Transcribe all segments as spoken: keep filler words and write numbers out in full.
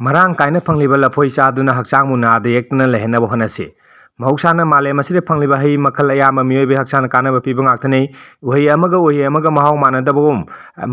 ꯃꯔꯥꯡ ꯀꯥꯏꯅ ꯐꯪꯂꯤꯕ ꯂꯐꯣꯏ ꯆꯥꯗꯨꯅ ꯍꯛꯆꯥꯡꯕꯨ ꯅꯥꯗ ꯌꯦꯛꯇꯅ ꯂꯩꯍꯟꯅꯕ ꯍꯣꯠꯅꯁꯤ꯫ ꯃꯍꯧꯁꯥꯅ ꯃꯥꯂꯦꯝ ꯑꯁꯤꯗ ꯐꯪꯂꯤꯕ ꯍꯩ ꯃꯈꯜ ꯑꯌꯥꯝꯕ ꯃꯤꯑꯣꯏꯕꯒꯤ ꯍꯛꯆꯥꯡꯗ ꯀꯥꯟꯅꯕ ꯄꯤꯕ ꯉꯥꯛꯇꯅꯤ꯫ ꯎꯍꯩ ꯑꯃꯒ ꯎꯍꯩ ꯑꯃꯒ ꯃꯍꯥꯎ ꯃꯥꯟꯅꯗꯕꯒꯨꯝ,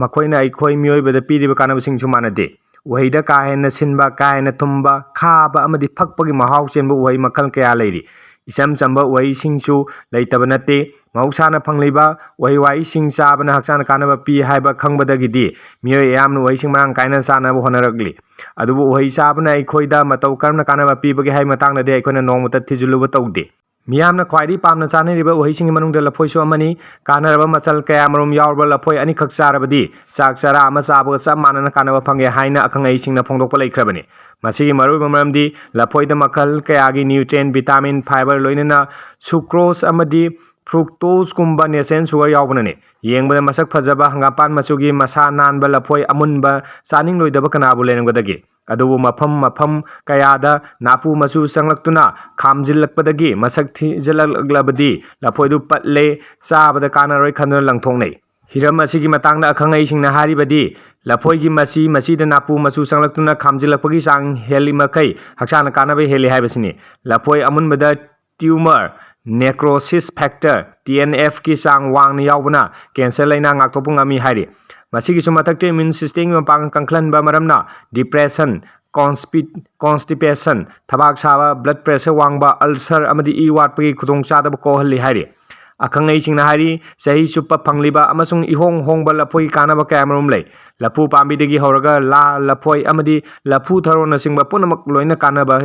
ꯃꯈꯣꯏꯅ ꯑꯩꯈꯣꯏ ꯃꯤꯑꯣꯏꯕꯗ ꯄꯤꯔꯤꯕ ꯀꯥꯟꯅꯕꯁꯤꯡꯁꯨ ꯃꯥꯟꯅꯗꯦ꯫ ꯎꯍꯩꯗ ꯀꯥ ꯍꯦꯟꯅ ꯁꯤꯟꯕ, ꯀꯥ ꯍꯦꯟꯅ ꯊꯨꯝꯕ, ꯈꯥꯕ ꯑꯃꯗꯤ ꯐꯛꯄꯒꯤ ꯃꯍꯥꯎ ꯆꯦꯟꯕ ꯎꯍꯩ ꯃꯈꯜ ꯀꯌꯥ ꯂꯩꯔꯤ꯫ ꯏꯆꯝ ꯆꯝꯕ ꯎꯍꯩꯁꯤꯡꯁꯨ ꯂꯩꯇꯕ ꯅꯠꯇꯦ꯫ ꯃꯍꯧꯁꯥꯅ ꯐꯪꯂꯤꯕ ꯎꯍꯩ ꯋꯥꯍꯩꯁꯤꯡ ꯆꯥꯕꯅ ꯍꯛꯆꯥꯡꯗ ꯀꯥꯟꯅꯕ ꯄꯤ ꯍꯥꯏꯕ ꯈꯪꯕꯗꯒꯤꯗꯤ ꯃꯤꯑꯣꯏ ꯑꯌꯥꯝꯅ ꯎꯍꯩꯁꯤꯡ ꯃꯔꯥꯡ ꯀꯥꯏꯅ ꯆꯥꯅꯕ ꯍꯣꯠꯅꯔꯛꯂꯤ꯫ ꯑꯗꯨꯕꯨ ꯎꯍꯩ ꯆꯥꯕꯅ ꯑꯩꯈꯣꯏꯗ ꯃꯇꯧ ꯀꯔꯝꯅ ꯀꯥꯟꯅꯕ ꯄꯤꯕꯒꯦ ꯍꯥꯏꯕ ꯃꯇꯥꯡꯗꯗꯤ ꯑꯩꯈꯣꯏꯅ ꯅꯣꯡꯃꯇ ꯊꯤꯖꯤꯜꯂꯨꯕ ꯇꯧꯗꯦ꯫ ꯃꯤꯌꯥꯝꯅ ꯈ꯭ꯋꯥꯏꯗꯒꯤ ꯄꯥꯝꯅ ꯆꯥꯅꯔꯤꯕ ꯎꯍꯩꯁꯤꯡꯒꯤ ꯃꯅꯨꯡꯗ ꯂꯐꯣꯏꯁꯨ ꯑꯃꯅꯤ꯫ ꯀꯥꯟꯅꯔꯕ ꯃꯆꯜ ꯀꯌꯥꯃꯔꯨꯝ ꯌꯥꯎꯔꯕ ꯂꯐꯣꯏ ꯑꯅꯤꯈꯛ ꯆꯥꯔꯕꯗꯤ ꯆꯥꯛ ꯆꯔꯥ ꯑꯃ ꯆꯥꯕꯒ ꯆꯞ ꯃꯥꯟꯅꯅ ꯀꯥꯟꯅꯕ ꯐꯪꯉꯦ ꯍꯥꯏꯅ ꯑꯈꯪ ꯑꯍꯩꯁꯤꯡꯅ ꯐꯣꯡꯗꯣꯛꯄ ꯂꯩꯈ꯭ꯔꯕꯅꯤ꯫ ꯃꯁꯤꯒꯤ ꯃꯔꯨꯑꯣꯏꯕ ꯃꯔꯝꯗꯤ ꯂꯐꯣꯏꯗ ꯃꯈꯜ ꯀꯌꯥꯒꯤ nutrient, vitamin, fiber, ꯂꯣꯏꯅꯅ sucrose ꯑꯃꯗꯤ fructoseꯀꯨꯝꯕ natural sugar ꯌꯥꯎꯕꯅꯅꯤ꯫ ꯌꯦꯡꯕꯗ ꯃꯁꯛ ꯐꯖꯕ ꯍꯪꯒꯥꯝꯄꯥꯟ ꯃꯆꯨꯒꯤ ꯃꯁꯥ ꯅꯥꯟꯕ ꯂꯐꯣꯏ ꯑꯃꯨꯟꯕ ꯆꯥꯅꯤꯡꯂꯣꯏꯗꯕ ꯀꯅꯥꯕꯨ ꯂꯩꯔꯝꯒꯗꯒꯦ? ꯑꯗꯨꯕꯨ ꯃꯐꯝ ꯃꯐꯝ ꯀꯌꯥꯗ ꯅꯥꯄꯨ ꯃꯆꯨ ꯆꯪꯂꯛꯇꯨꯅ ꯈꯥꯝꯖꯤꯜꯂꯛꯄꯗꯒꯤ ꯃꯁꯛ ꯊꯤꯖꯤꯜꯂꯛꯂꯕꯗꯤ ꯂꯐꯣꯏꯗꯨ ꯄꯠꯂꯦ, ꯆꯥꯕꯗ ꯀꯥꯟꯅꯔꯣꯏ ꯈꯟꯗꯨꯅ ꯂꯪꯊꯣꯛꯅꯩ꯫ ꯍꯤꯔꯝ ꯑꯁꯤꯒꯤ ꯃꯇꯥꯡꯗ ꯑꯈꯪ ꯑꯍꯩꯁꯤꯡꯅ ꯍꯥꯏꯔꯤꯕꯗꯤ, ꯂꯐꯣꯏꯒꯤ ꯃꯆꯤ ꯃꯆꯤꯗ ꯅꯥꯄꯨ ꯃꯆꯨ ꯆꯪꯂꯛꯇꯨꯅ ꯈꯥꯝꯖꯤꯜꯂꯛꯄꯒꯤ ꯆꯥꯡ ꯍꯦꯜꯂꯤ ꯃꯈꯩ ꯍꯛꯆꯥꯡꯗ ꯀꯥꯟꯅꯕ ꯍꯦꯜꯂꯤ ꯍꯥꯏꯕꯁꯤꯅꯤ꯫ ꯂꯐꯣꯏ ꯑꯃꯨꯟꯕꯗ tumor necrosis factor, T N F ꯀꯤ ꯆꯥꯡ ꯋꯥꯡꯅ ꯌꯥꯎꯕꯅ cancer ꯂꯥꯏꯅꯥ ꯉꯥꯛꯊꯣꯛꯄ ꯉꯝꯃꯤ ꯍꯥꯏꯔꯤ꯫ ꯃꯁꯤꯒꯤꯁꯨ ꯃꯊꯛꯇ immune systemꯒꯤ ꯃꯄꯥꯡꯒꯜ ꯀꯟꯈꯠꯍꯟꯕ ꯃꯔꯝꯅ depression, constipi-, constipation, ꯊꯕꯥꯛ ꯁꯥꯕ, blood pressure ꯋꯥꯡꯕ, ulcer ꯑꯃꯗꯤ ꯏ ꯋꯥꯠꯄꯒꯤ ꯈꯨꯗꯣꯡꯆꯥꯗꯕ ꯀꯣꯛꯍꯜꯂꯤ ꯍꯥꯏꯔꯤ꯫ ꯑꯈꯪ ꯑꯍꯩꯁꯤꯡꯅ ꯍꯥꯏꯔꯤ, ꯆꯍꯤ ꯆꯨꯞꯄ ꯐꯪꯂꯤꯕ ꯑꯃꯁꯨꯡ ꯏꯍꯣꯡ ꯍꯣꯡꯕ ꯂꯐꯣꯏꯒꯤ ꯀꯥꯟꯅꯕ ꯀꯌꯥꯃꯔꯨꯝ ꯂꯩ꯫ ꯂꯐꯨ ꯄꯥꯝꯕꯤꯗꯒꯤ ꯍꯧꯔꯒ ꯂꯥ, ꯂꯐꯣꯏ ꯑꯃꯗꯤ ꯂꯐꯨ ꯊꯔꯣꯅꯆꯤꯡꯕ ꯄꯨꯝꯅꯃꯛ ꯂꯣꯏꯅ ꯀꯥꯟꯅꯕ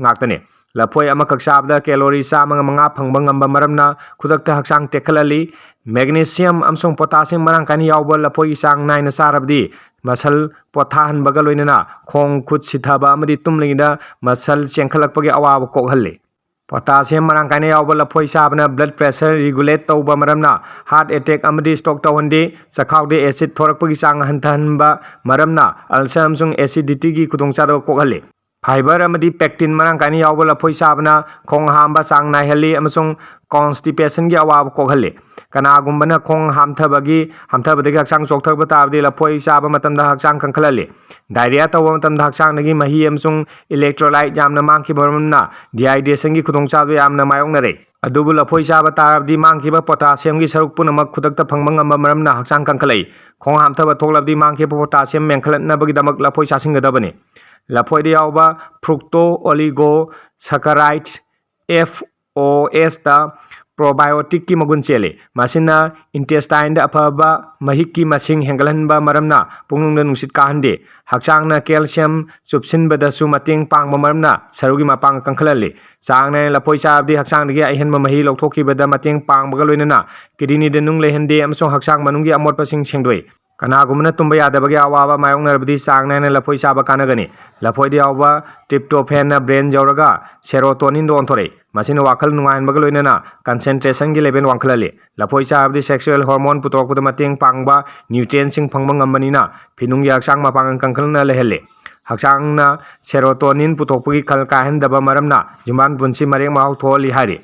ꯉꯥꯛꯇꯅꯤ꯫ ꯂꯐꯣꯏ ꯑꯃꯈꯛ ꯆꯥꯕꯗ calorie ꯆꯥꯝꯃꯒ ꯃꯉꯥ ꯐꯪꯕ ꯉꯝꯕ ꯃꯔꯝꯅ ꯈꯨꯗꯛꯇ ꯍꯛꯆꯥꯡ ꯇꯦꯛꯈꯠꯍꯜꯂꯤ꯫ Magnesium ꯑꯃꯁꯨꯡ potassium ꯃꯔꯥꯡ ꯀꯥꯏꯅ ꯌꯥꯎꯕ ꯂꯐꯣꯏꯒꯤ ꯆꯥꯡ ꯅꯥꯏꯅ ꯆꯥꯔꯕꯗꯤ muscle ꯄꯣꯊꯥꯍꯟꯕꯒ ꯂꯣꯏꯅꯅ ꯈꯣꯡ ꯈꯨꯠ ꯁꯤꯊꯕ ꯑꯃꯗꯤ ꯇꯨꯝꯂꯤꯉꯩꯗ muscle ꯆꯦꯟꯈꯠꯂꯛꯄꯒꯤ ꯑꯋꯥꯕ ꯀꯣꯛꯍꯜꯂꯤ꯫ Potassium ꯃꯔꯥꯡ ꯀꯥꯏꯅ ꯌꯥꯎꯕ ꯂꯐꯣꯏ ꯆꯥꯕꯅ blood pressure regulate ꯇꯧꯕ ꯃꯔꯝꯅ heart attack ꯑꯃꯗꯤ stroke ꯇꯧꯍꯟꯗꯦ꯫ ꯆꯈꯥꯎꯗ acid ꯊꯣꯔꯛꯄꯒꯤ ꯆꯥꯡ ꯍꯟꯊꯍꯟꯕ ꯃꯔꯝꯅ ulcer ꯑꯃꯁꯨꯡ acidityꯒꯤ ꯈꯨꯗꯣꯡꯆꯥꯗꯕ ꯀꯣꯛꯍꯜꯂꯤ꯫ Fiber ꯑꯃꯗꯤ pectin ꯃꯔꯥꯡ ꯀꯥꯏꯅ ꯌꯥꯎꯕ ꯂꯐꯣꯏ ꯆꯥꯕꯅ ꯈꯣꯡ ꯍꯥꯝꯕ ꯆꯥꯡ ꯅꯥꯏꯍꯜꯂꯤ ꯑꯃꯁꯨꯡ constipation ꯒꯤ ꯑꯋꯥꯕ ꯀꯣꯛꯍꯜꯂꯤ꯫ ꯀꯅꯥꯒꯨꯝꯕꯅ ꯈꯣꯡ ꯍꯥꯝꯊꯕꯒꯤ, ꯍꯥꯝꯊꯕꯗꯒꯤ ꯍꯛꯆꯥꯡ ꯆꯣꯛꯊꯔꯛꯄ ꯇꯥꯔꯕꯗꯤ ꯂꯐꯣꯏ ꯆꯥꯕ ꯃꯇꯝꯗ ꯍꯛꯆꯥꯡ ꯀꯟꯈꯠꯍꯜꯂꯤ꯫ Diarrhea ꯇꯧꯕ ꯃꯇꯝꯗ ꯍꯛꯆꯥꯡꯗꯒꯤ ꯃꯍꯤ ꯑꯃꯁꯨꯡ electrolyte ꯌꯥꯝꯅ ꯃꯥꯡꯈꯤꯕ ꯃꯔꯝꯅ dehydration ꯒꯤ ꯈꯨꯗꯣꯡꯆꯥꯕ ꯌꯥꯝꯅ ꯃꯥꯌꯣꯛꯅꯔꯦ꯫ ꯑꯗꯨꯕꯨ ꯂꯐꯣꯏ ꯆꯥꯕ ꯇꯥꯔꯕꯗꯤ ꯃꯥꯡꯈꯤꯕ potassium ꯒꯤ ꯁꯔꯨꯛ ꯄꯨꯝꯅꯃꯛ ꯈꯨꯗꯛꯇ ꯐꯪꯕ ꯉꯝꯕ ꯃꯔꯝꯅ ꯍꯛꯆꯥꯡ ꯀꯟꯈꯠꯂꯛꯏ꯫ ꯈꯣꯡ ꯍꯥꯝꯊꯕ ꯊꯣꯛꯂꯕꯗꯤ ꯃꯥꯡꯈꯤꯕ potassium ꯃꯦꯟꯈꯠꯂꯛꯅꯕꯒꯤꯗꯃꯛ ꯂꯐꯣꯏ ꯆꯥꯁꯤꯟꯒꯗꯕꯅꯤ꯫ ꯂꯐꯣꯏꯗ ꯌꯥꯎꯕ fructo oligosaccharide, F O S ꯇ probiotic ꯀꯤ ꯃꯒꯨꯟ ꯆꯦꯜꯂꯤ꯫ ꯃꯁꯤꯅ intestine ꯗ ꯑꯐꯕ ꯃꯍꯤꯛꯀꯤ ꯃꯁꯤꯡ ꯍꯦꯟꯒꯠꯍꯟꯕ ꯃꯔꯝꯅ ꯄꯨꯛꯅꯨꯡꯗ ꯅꯨꯡꯁꯤꯠ ꯀꯥꯍꯟꯗꯦ꯫ ꯍꯛꯆꯥꯡꯅ calcium ꯆꯨꯞꯁꯤꯟꯕꯗꯁꯨ ꯃꯇꯦꯡ ꯄꯥꯡꯕ ꯃꯔꯝꯅ ꯁꯔꯨꯒꯤ ꯃꯄꯥꯡꯒꯜ ꯀꯟꯈꯠꯍꯜꯂꯤ꯫ ꯆꯥꯡ ꯅꯥꯏꯅ ꯂꯐꯣꯏ ꯆꯥꯕꯗꯤ ꯍꯛꯆꯥꯡꯗꯒꯤ ꯑꯍꯦꯟꯕ ꯃꯍꯤ ꯂꯧꯊꯣꯛꯈꯤꯕꯗ ꯃꯇꯦꯡ ꯄꯥꯡꯕꯒ ꯂꯣꯏꯅꯅ kidney ꯗ ꯅꯨꯡ ꯂꯩꯍꯟꯗꯦ ꯑꯃꯁꯨꯡ ꯍꯛꯆꯥꯡ ꯃꯅꯨꯡꯒꯤ ꯑꯃꯣꯠꯄꯁꯤꯡ ꯁꯦꯡꯗꯣꯛꯏ꯫ ꯀꯅꯥꯒꯨꯝꯕꯅ ꯇꯨꯝꯕ ꯌꯥꯗꯕꯒꯤ ꯑꯋꯥꯕ ꯃꯥꯌꯣꯛꯅꯔꯕꯗꯤ ꯆꯥꯡ ꯅꯥꯏꯅ ꯂꯐꯣꯏ ꯆꯥꯕ ꯀꯥꯟꯅꯒꯅꯤ꯫ ꯂꯐꯣꯏꯗ ꯌꯥꯎꯕ tryptophan ꯅ brain ꯌꯧꯔꯒ serotonin ꯗ ꯑꯣꯟꯊꯣꯔꯛꯏ꯫ ꯃꯁꯤꯅ ꯋꯥꯈꯜ ꯅꯨꯡꯉꯥꯏꯍꯟꯕꯒ ꯂꯣꯏꯅꯅ concentration ꯒꯤ level ꯋꯥꯡꯈꯠꯍꯜꯂꯤ꯫ ꯂꯐꯣꯏ ꯆꯥꯔꯕꯗꯤ sexual hormone ꯄꯨꯊꯣꯔꯛꯄꯗ ꯃꯇꯦꯡ ꯄꯥꯡꯕ nutrient ꯁꯤꯡ ꯐꯪꯕ ꯉꯝꯕꯅꯤꯅ ꯐꯤꯅꯨꯡꯒꯤ ꯍꯛꯆꯥꯡ ꯃꯄꯥꯡꯒꯜ ꯀꯟꯈꯠꯅ ꯂꯩꯍꯜꯂꯤ꯫ ꯍꯛꯆꯥꯡꯅ serotonin ꯄꯨꯊꯣꯛꯄꯒꯤ ꯈꯜ ꯀꯥꯏꯍꯟꯗꯕ ꯃꯔꯝꯅ ꯌꯨꯝꯕꯥꯟ ꯄꯨꯟꯁꯤ ꯃꯔꯦꯛ ꯃꯍꯥꯎ ꯊꯣꯛꯍꯜꯂꯤ ꯍꯥꯏꯔꯤ꯫